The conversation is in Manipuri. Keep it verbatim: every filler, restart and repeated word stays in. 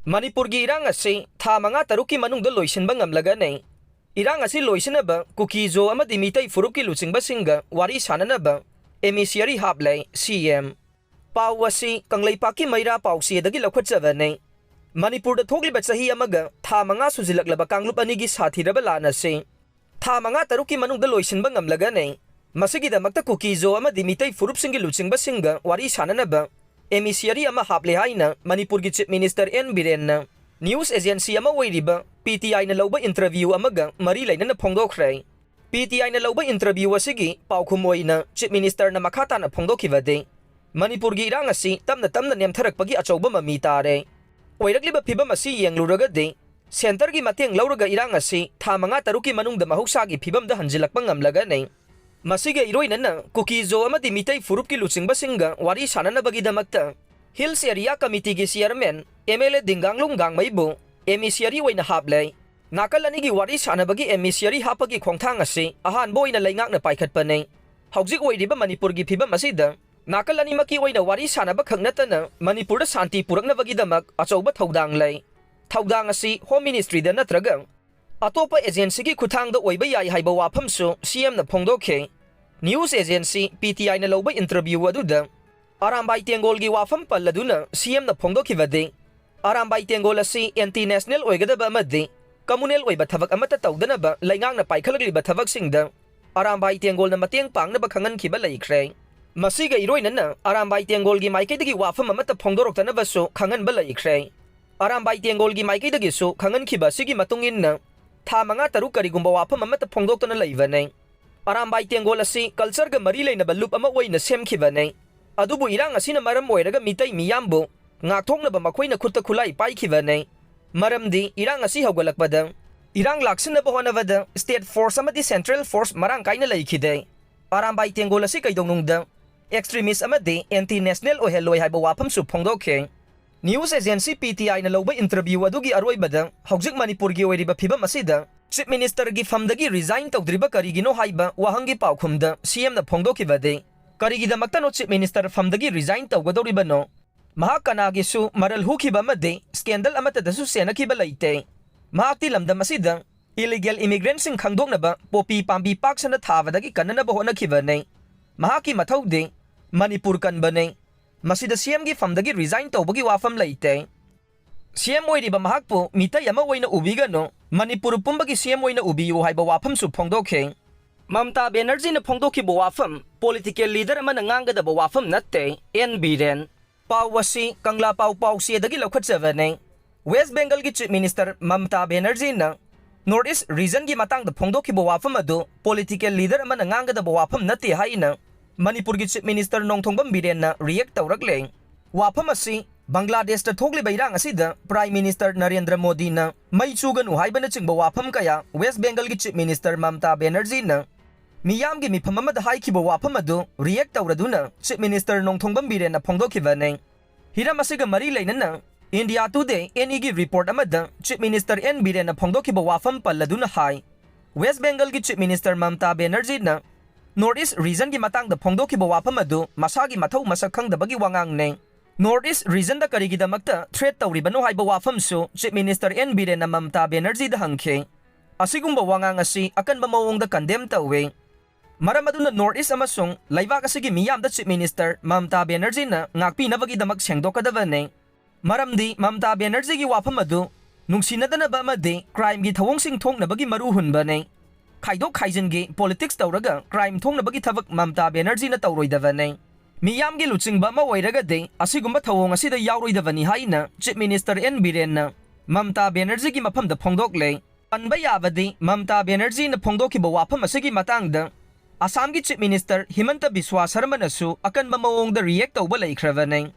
ꯃꯅꯤꯄꯨꯔꯒꯤ ꯏꯔꯥꯡ ꯑꯁꯤ ꯊꯥ ꯃꯉꯥ ꯇꯔꯨꯛꯀꯤ ꯃꯅꯨꯡꯗ ꯂꯣꯏꯁꯤꯟꯕ ꯉꯝꯂꯒꯅꯤ꯫ ꯏꯔꯥꯡ ꯑꯁꯤ ꯂꯣꯏꯁꯤꯟꯅꯕ ꯀꯨꯀꯤ-ꯖꯣ ꯑꯃꯗꯤ ꯃꯤꯇꯩ ꯐꯨꯔꯨꯞꯀꯤ ꯂꯨꯆꯤꯡꯕꯁꯤꯡꯒ ꯋꯥꯔꯤ ꯁꯥꯅꯅꯕ emissary ꯍꯥꯞꯂꯦ ꯁꯤ ꯑꯦꯝ꯫ ꯄꯥꯎ ꯑꯁꯤ ꯀꯪꯂꯩꯄꯥꯛꯀꯤ ꯃꯩꯔꯥ ꯄꯥꯎꯆꯦꯗꯒꯤ ꯂꯧꯈꯠꯆꯕꯅꯤ꯫ ꯃꯅꯤꯄꯨꯔꯗ ꯊꯣꯛꯂꯤꯕ ꯆꯍꯤ ꯑꯃꯒ ꯊꯥ ꯃꯉꯥ ꯁꯨꯖꯤꯜꯂꯛꯂꯕ ꯀꯥꯡꯂꯨꯞ ꯑꯅꯤꯒꯤ ꯁꯥꯊꯤꯔꯕ ꯂꯥꯟ ꯑꯁꯤ ꯊꯥ ꯃꯉꯥ ꯇꯔꯨꯛꯀꯤ ꯃꯅꯨꯡꯗ ꯂꯣꯏꯁꯤꯟꯕ ꯉꯝꯂꯒꯅꯤ꯫ ꯃꯁꯤꯒꯤꯗꯃꯛꯇ ꯀꯨꯀꯤ-ꯖꯣ ꯑꯃꯗꯤ ꯃꯤꯇꯩ ꯐꯨꯔꯨꯞꯁꯤꯡꯒꯤ ꯂꯨꯆꯤꯡꯕꯁꯤꯡꯒ ꯋꯥꯔꯤ ꯁꯥꯅꯅꯕ emissary ꯑꯃ ꯍꯥꯞꯂꯦ ꯍꯥꯏꯅ ꯃꯅꯤꯄꯨꯔꯒꯤ Chief Minister ꯑꯦꯟ ꯕꯤꯔꯦꯟꯅ news agency ꯑꯃ ꯑꯣꯏꯔꯤꯕ ꯄꯤ ꯇꯤ ꯑꯥꯏꯅ ꯂꯧꯕ interview ꯑꯃꯒ ꯃꯔꯤ ꯂꯩꯅꯅ ꯐꯣꯡꯗꯣꯛꯈ꯭ꯔꯦ꯫ ꯄꯤ ꯇꯤ ꯑꯥꯏꯅ ꯂꯧꯕ interview ꯑꯁꯤꯒꯤ ꯄꯥꯎꯈꯨꯝ ꯑꯣꯏꯅ Chief Ministerꯅ ꯃꯈꯥ ꯇꯥꯅ ꯐꯣꯡꯗꯣꯛꯈꯤꯕꯗꯤ, ꯃꯅꯤꯄꯨꯔꯒꯤ ꯏꯔꯥꯡ ꯑꯁꯤ ꯇꯞꯅ ꯇꯞꯅ ꯅꯦꯝꯊꯔꯛꯄꯒꯤ ꯑꯆꯧꯕ ꯃꯃꯤ ꯇꯥꯔꯦ꯫ ꯑꯣꯏꯔꯛꯂꯤꯕ ꯐꯤꯕꯝ ꯑꯁꯤ ꯌꯦꯡꯂꯨꯔꯒꯗꯤ, centreꯒꯤ ꯃꯇꯦꯡ ꯂꯧꯔꯒ ꯏꯔꯥꯡ ꯑꯁꯤ ꯊꯥ ꯃꯉꯥ ꯇꯔꯨꯛꯀꯤ ꯃꯅꯨꯡꯗ ꯃꯍꯧꯁꯥꯒꯤ ꯐꯤꯕꯝꯗ ꯍꯟꯖꯤꯜꯂꯛꯄ ꯉꯝꯂꯒꯅꯤ꯫ ꯃꯁꯤꯒ ꯏꯔꯣꯏꯅꯅ ꯀꯨꯀꯤ-ꯖꯣ ꯑꯃꯗꯤ ꯃꯤꯇꯩ ꯐꯨꯔꯨꯞꯀꯤ ꯂꯨꯆꯤꯡꯕꯁꯤꯡꯒ ꯋꯥꯔꯤ ꯁꯥꯅꯅꯕꯒꯤꯗꯃꯛꯇ Hills Area Committeeꯒꯤ chairman M L A Dinganglung ꯒꯥꯡꯃꯩꯕꯨ emissary ꯑꯣꯏꯅ ꯍꯥꯞꯂꯦ꯫ ꯅꯥꯀꯜ ꯑꯅꯤꯒꯤ ꯋꯥꯔꯤ ꯁꯥꯅꯕꯒꯤ emissary ꯍꯥꯞꯄꯒꯤ ꯈꯣꯡꯊꯥꯡ ꯑꯁꯤ ꯑꯍꯥꯟꯕ ꯑꯣꯏꯅ ꯂꯩꯉꯥꯛꯅ ꯄꯥꯏꯈꯠꯄꯅꯤ꯫ ꯍꯧꯖꯤꯛ ꯑꯣꯏꯔꯤꯕ ꯃꯅꯤꯄꯨꯔꯒꯤ ꯐꯤꯕꯝ ꯑꯁꯤꯗ ꯅꯥꯀꯜ ꯑꯅꯤꯃꯛꯀꯤ ꯑꯣꯏꯅ ꯋꯥꯔꯤ ꯁꯥꯅꯕ ꯈꯛ ꯅꯠꯇꯅ ꯃꯅꯤꯄꯨꯔꯗ ꯁꯥꯟꯇꯤ ꯄꯨꯔꯛꯅꯕꯒꯤꯗꯃꯛ ꯑꯆꯧꯕ ꯊꯧꯗꯥꯡ ꯂꯩ꯫ ꯊꯧꯗꯥꯡ ꯑꯁꯤ Home Ministryꯗ ꯅꯠꯇ꯭ꯔꯒ ꯑꯇꯣꯞꯄ agencyꯒꯤ ꯈꯨꯠꯊꯥꯡꯗ ꯑꯣꯏꯕ ꯌꯥꯏ ꯍꯥꯏꯕ ꯋꯥꯐꯝꯁꯨ ꯁꯤ ꯑꯦꯝꯅ ꯐꯣꯡꯗꯣꯛꯈꯤ꯫ News agency ꯄꯤ ꯇꯤ ꯑꯥꯏꯅ ꯂꯧꯕ interview ꯑꯗꯨꯗ ꯑꯔꯥꯝꯕꯥꯏ ꯇꯦꯡꯒꯣꯜꯒꯤ ꯋꯥꯐꯝ ꯄꯜꯂꯗꯨꯅ ꯁꯤ ꯑꯦꯝꯅ ꯐꯣꯡꯗꯣꯛꯈꯤꯕꯗꯤ, ꯑꯔꯥꯝꯕꯥꯏ ꯇꯦꯡꯒꯣꯜ ꯑꯁꯤ anti national ꯑꯣꯏꯒꯗꯕ ꯑꯃꯗꯤ communal ꯑꯣꯏꯕ ꯊꯕꯛ ꯑꯃꯠꯇ ꯇꯧꯗꯅꯕ ꯂꯩꯉꯥꯛꯅ ꯄꯥꯏꯈꯠꯂꯛꯂꯤꯕ ꯊꯕꯛꯁꯤꯡꯗ ꯑꯔꯥꯝꯕꯥꯏ ꯇꯦꯡꯒꯣꯜꯅ ꯃꯇꯦꯡ ꯄꯥꯡꯅꯕ ꯈꯪꯍꯟꯈꯤꯕ ꯂꯩꯈ꯭ꯔꯦ꯫ ꯃꯁꯤꯒ ꯏꯔꯣꯏꯅꯅ ꯑꯔꯥꯝꯕꯥꯏ ꯇꯦꯡꯒꯣꯜꯒꯤ ꯃꯥꯏꯀꯩꯗꯒꯤ ꯋꯥꯐꯝ ꯑꯃꯠꯇ ꯐꯣꯡꯗꯣꯔꯛꯇꯅꯕꯁꯨ ꯈꯪꯍꯟꯕ ꯂꯩꯈ꯭ꯔꯦ꯫ ꯑꯔꯥꯝꯕꯥꯏ ꯇꯦꯡꯒꯣꯜꯒꯤ ꯃꯥꯏꯀꯩꯗꯒꯤꯁꯨ ꯈꯪꯍꯟꯈꯤꯕ ꯑꯁꯤꯒꯤ ꯃꯇꯨꯡ ꯏꯟꯅ, ꯊꯥ ꯃꯉꯥ ꯇꯔꯨꯛ ꯀꯔꯤꯒꯨꯝꯕ ꯋꯥꯐꯝ ꯑꯃꯠꯇ ꯐꯣꯡꯗꯣꯛꯇꯅ ꯂꯩꯕꯅꯤ꯫ ꯑꯔꯥꯝꯕꯥꯏ ꯇꯦꯡꯒꯣꯜ ꯑꯁꯤ cultureꯒ ꯃꯔꯤ ꯂꯩꯅꯕ ꯂꯨꯞ ꯑꯃ ꯑꯣꯏꯅ ꯁꯦꯝꯈꯤꯕꯅꯤ꯫ ꯑꯗꯨꯕꯨ ꯏꯔꯥꯡ ꯑꯁꯤꯅ ꯃꯔꯝ ꯑꯣꯏꯔꯒ ꯃꯤꯇꯩ ꯃꯤꯌꯥꯝꯕꯨ ꯉꯥꯛꯊꯣꯛꯅꯕ ꯃꯈꯣꯏꯅ ꯈꯨꯠꯇ ꯈꯨꯠꯂꯥꯏ ꯄꯥꯏꯈꯤꯕꯅꯤ꯫ ꯃꯔꯝꯗꯤ ꯏꯔꯥꯡ ꯑꯁꯤ ꯍꯧꯒꯠꯂꯛꯄꯗ ꯏꯔꯥꯡ ꯂꯥꯛꯁꯤꯟꯅꯕ ꯍꯣꯠꯅꯕꯗ state force ꯑꯃꯗꯤ central force ꯃꯔꯥꯡ ꯀꯥꯏꯅ ꯂꯩꯈꯤꯗꯦ꯫ ꯑꯔꯥꯝꯕꯥꯏ ꯇꯦꯡꯒꯣꯜ ꯑꯁꯤ ꯀꯩꯗꯧꯅꯨꯡꯗ extremist ꯑꯃꯗꯤ anti national ꯑꯣꯏꯍꯜꯂꯣꯏ ꯍꯥꯏꯕ ꯋꯥꯐꯝꯁꯨ ꯐꯣꯡꯗꯣꯛꯈꯤ꯫ News agency ꯄꯤ ꯇꯤ ꯑꯥꯏꯅ ꯂꯧꯕ interview ꯑꯗꯨꯒꯤ ꯑꯔꯣꯏꯕꯗ ꯍꯧꯖꯤꯛ ꯃꯅꯤꯄꯨꯔꯒꯤ ꯑꯣꯏꯔꯤꯕ ꯐꯤꯕꯝ ꯑꯁꯤꯗ Chief Ministerꯒꯤ ꯐꯝꯗꯒꯤ resign ꯇꯧꯗ꯭ꯔꯤꯕ ꯀꯔꯤꯒꯤꯅꯣ ꯍꯥꯏꯕ ꯋꯥꯍꯪꯒꯤ ꯄꯥꯎꯈꯨꯝꯗ ꯁꯤ ꯑꯦꯝꯅ ꯐꯣꯡꯗꯣꯛꯈꯤꯕꯗꯤ, ꯀꯔꯤꯒꯤꯗꯃꯛꯇꯅꯣ Chief Minister ꯐꯝꯗꯒꯤ resign ꯇꯧꯒꯗꯧꯔꯤꯕꯅꯣ? ꯃꯍꯥꯛ ꯀꯅꯥꯒꯤꯁꯨ ꯃꯔꯜ ꯍꯨꯈꯤꯕ ꯑꯃꯗꯤ scandal ꯑꯃꯠꯇꯗꯁꯨ ꯆꯦꯟꯅꯈꯤꯕ ꯂꯩꯇꯦ꯫ ꯃꯍꯥꯛꯇꯤ ꯂꯝꯗꯝ ꯑꯁꯤꯗ illegal immigrantꯁꯤꯡ ꯈꯪꯗꯣꯛꯅꯕ ꯄꯣꯄꯤ ꯄꯥꯝꯕꯤ ꯄꯥꯛ ꯁꯟꯅ ꯊꯥꯕꯗꯒꯤ ꯀꯟꯅꯅꯕ ꯍꯣꯠꯅꯈꯤꯕꯅꯤ꯫ ꯃꯍꯥꯛꯀꯤ ꯃꯊꯧꯗꯤ ꯃꯅꯤꯄꯨꯔ ꯀꯟꯕꯅꯤ꯫ ꯃꯁꯤꯗ CMꯒꯤ ꯐꯝꯗꯒꯤ resign ꯇꯧꯕꯒꯤ ꯋꯥꯐꯝ ꯂꯩꯇꯦ꯫ CM ꯑꯣꯏꯔꯤꯕ ꯃꯍꯥꯛꯄꯨ ꯃꯤꯇꯩ ꯑꯃ ꯑꯣꯏꯅ ꯎꯕꯤꯒꯅꯨ, ꯃꯅꯤꯄꯨꯔ ꯄꯨꯝꯕꯒꯤ CM ꯑꯣꯏꯅ ꯎꯕꯤꯌꯨ ꯍꯥꯏꯕ ꯋꯥꯐꯝꯁꯨ ꯐꯣꯡꯗꯣꯛꯈꯤ꯫ ꯃꯝꯇꯥ ꯕꯦꯅꯔꯖꯤꯅ ꯐꯣꯡꯗꯣꯛꯈꯤꯕ ꯋꯥꯐꯝ political leader ꯑꯃꯅ ꯉꯥꯡꯒꯗꯕ ꯋꯥꯐꯝ ꯅꯠꯇꯦ, N ꯕꯤꯔꯦꯟ꯫ ꯄꯥꯎ ꯑꯁꯤ ꯀꯪꯂꯥ ꯄꯥꯎ ꯄꯥꯎꯆꯦꯗꯒꯤ ꯂꯧꯈꯠꯆꯕꯅꯤ꯫ West Bengalꯒꯤ Chief Minister Mamta ꯕꯦꯅꯔꯖꯤꯅ North East regionꯒꯤ ꯃꯇꯥꯡꯗ ꯐꯣꯡꯗꯣꯛꯈꯤꯕ ꯋꯥꯐꯝ ꯑꯗꯨ political leader ꯑꯃꯅ ꯉꯥꯡꯒꯗꯕ ꯋꯥꯐꯝ ꯅꯠꯇꯦ ꯍꯥꯏꯅ ꯃꯅꯤꯄꯨꯔꯒꯤ Chief Minister ꯅꯣꯡꯊꯣꯡꯕꯝ ꯕꯤꯔꯦꯟꯅ react ꯇꯧꯔꯛꯂꯦ꯫ ꯋꯥꯐꯝ ꯑꯁꯤ ꯕꯪꯒ꯭ꯂꯥꯗꯦꯁꯇ ꯊꯣꯛꯂꯤꯕ ꯏꯔꯥꯡ ꯑꯁꯤꯗ Prime Minister ꯅꯔꯦꯟꯗ꯭ꯔ ꯃꯣꯗꯤꯅ ꯃꯩ ꯆꯨꯒꯅꯨ ꯍꯥꯏꯕꯅꯆꯤꯡꯕ ꯋꯥꯐꯝ ꯀꯌꯥ West Bengalꯒꯤ Chief Minister ꯃꯝꯇꯥ ꯕꯦꯅꯔꯖꯤꯅ ꯃꯤꯌꯥꯝꯒꯤ ꯃꯤꯐꯝ ꯑꯃꯗ ꯍꯥꯏꯈꯤꯕ ꯋꯥꯐꯝ ꯑꯗꯨ react ꯇꯧꯔꯗꯨꯅ Chief Minister ꯅꯣꯡꯊꯣꯡꯕꯝ ꯕꯤꯔꯦꯟꯅ ꯐꯣꯡꯗꯣꯛꯈꯤꯕꯅꯤ꯫ ꯍꯤꯔꯝ ꯑꯁꯤꯒ ꯃꯔꯤ ꯂꯩꯅꯅ India Today NEꯒꯤ report ꯑꯃꯗ Chief Minister N ꯕꯤꯔꯦꯟꯅ ꯐꯣꯡꯗꯣꯛꯈꯤꯕ ꯋꯥꯐꯝ ꯄꯜꯂꯗꯨꯅ ꯍꯥꯏ, West Bengalꯒꯤ Chief Minister Mamta ꯕꯦꯅꯔꯖꯤꯅ North East regionꯒꯤ ꯃꯇꯥꯡꯗ ꯐꯣꯡꯗꯣꯛꯈꯤꯕ ꯋꯥꯐꯝ ꯑꯗꯨ ꯃꯁꯥꯒꯤ ꯃꯊꯧ ꯃꯁꯛ ꯈꯪꯗꯕꯒꯤ ꯋꯥꯉꯥꯡꯅꯤ꯫ North East regionꯗ ꯀꯔꯤꯒꯤꯗꯃꯛꯇ threat ꯇꯧꯔꯤꯕꯅꯣ ꯍꯥꯏꯕ ꯋꯥꯐꯝꯁꯨ Chief Minister N ꯕꯤꯔꯦꯟꯅ ꯃꯝꯇꯥ ꯕꯦꯅꯔꯖꯤꯗ ꯍꯪꯈꯤ꯫ ꯑꯁꯤꯒꯨꯝꯕ ꯋꯥꯉꯥꯡ ꯑꯁꯤ ꯑꯀꯟꯕ ꯃꯑꯣꯡꯗ condemn ꯇꯧꯏ꯫ ꯃꯔꯝ ꯑꯗꯨꯅ North East ꯑꯃꯁꯨꯡ ꯂꯩꯕꯥꯛ ꯑꯁꯤꯒꯤ ꯃꯤꯌꯥꯝꯗ Chief Minister ꯃꯝꯇꯥ ꯕꯦꯅꯔꯖꯤꯅ ꯉꯥꯛꯄꯤꯅꯕꯒꯤꯗꯃꯛ ꯁꯦꯡꯗꯣꯛꯀꯗꯕꯅꯤ꯫ ꯃꯔꯝꯗꯤ ꯃꯝꯇꯥ ꯕꯦꯅꯔꯖꯤꯒꯤ ꯋꯥꯐꯝ ꯑꯗꯨ ꯅꯨꯡꯁꯤꯅꯗꯅꯕ ꯑꯃꯗꯤ crimeꯒꯤ ꯊꯧꯑꯣꯡꯁꯤꯡ ꯊꯣꯛꯅꯕꯒꯤ ꯃꯔꯨ ꯍꯨꯟꯕꯅꯤ꯫ ꯈꯥꯏꯗꯣꯛ ꯈꯥꯏꯖꯤꯟꯒꯤ politics ꯇꯧꯔꯒ crime ꯊꯣꯛꯅꯕꯒꯤ ꯊꯕꯛ ꯃꯝꯇꯥ ꯕꯦꯅꯔꯖꯤꯅ ꯇꯧꯔꯣꯏꯗꯕꯅꯤ꯫ ꯃꯤꯌꯥꯝꯒꯤ ꯂꯨꯆꯤꯡꯕ ꯑꯃ ꯑꯣꯏꯔꯒꯗꯤ ꯑꯁꯤꯒꯨꯝꯕ ꯊꯧꯑꯣꯡ ꯑꯁꯤꯗ ꯌꯥꯎꯔꯣꯏꯗꯕꯅꯤ ꯍꯥꯏꯅ Chief Minister N ꯕꯤꯔꯦꯟꯅ ꯃꯝꯇꯥ ꯕꯦꯅꯔꯖꯤꯒꯤ ꯃꯐꯝꯗ ꯐꯣꯡꯗꯣꯛꯂꯦ꯫ ꯄꯟꯕ ꯌꯥꯕꯗꯤ, ꯃꯝꯇꯥ ꯕꯦꯅꯔꯖꯤꯅ ꯐꯣꯡꯗꯣꯛꯈꯤꯕ ꯋꯥꯐꯝ ꯑꯁꯤꯒꯤ ꯃꯇꯥꯡꯗ ꯑꯁꯥꯝꯒꯤ Chief Minister ꯍꯤꯃꯟꯇ ꯕꯤꯁ꯭ꯋꯥ ꯁꯔꯃꯅꯁꯨ ꯑꯀꯟꯕ ꯃꯑꯣꯡꯗ react ꯇꯧꯕ ꯂꯩꯈ꯭ꯔꯕꯅꯤ꯫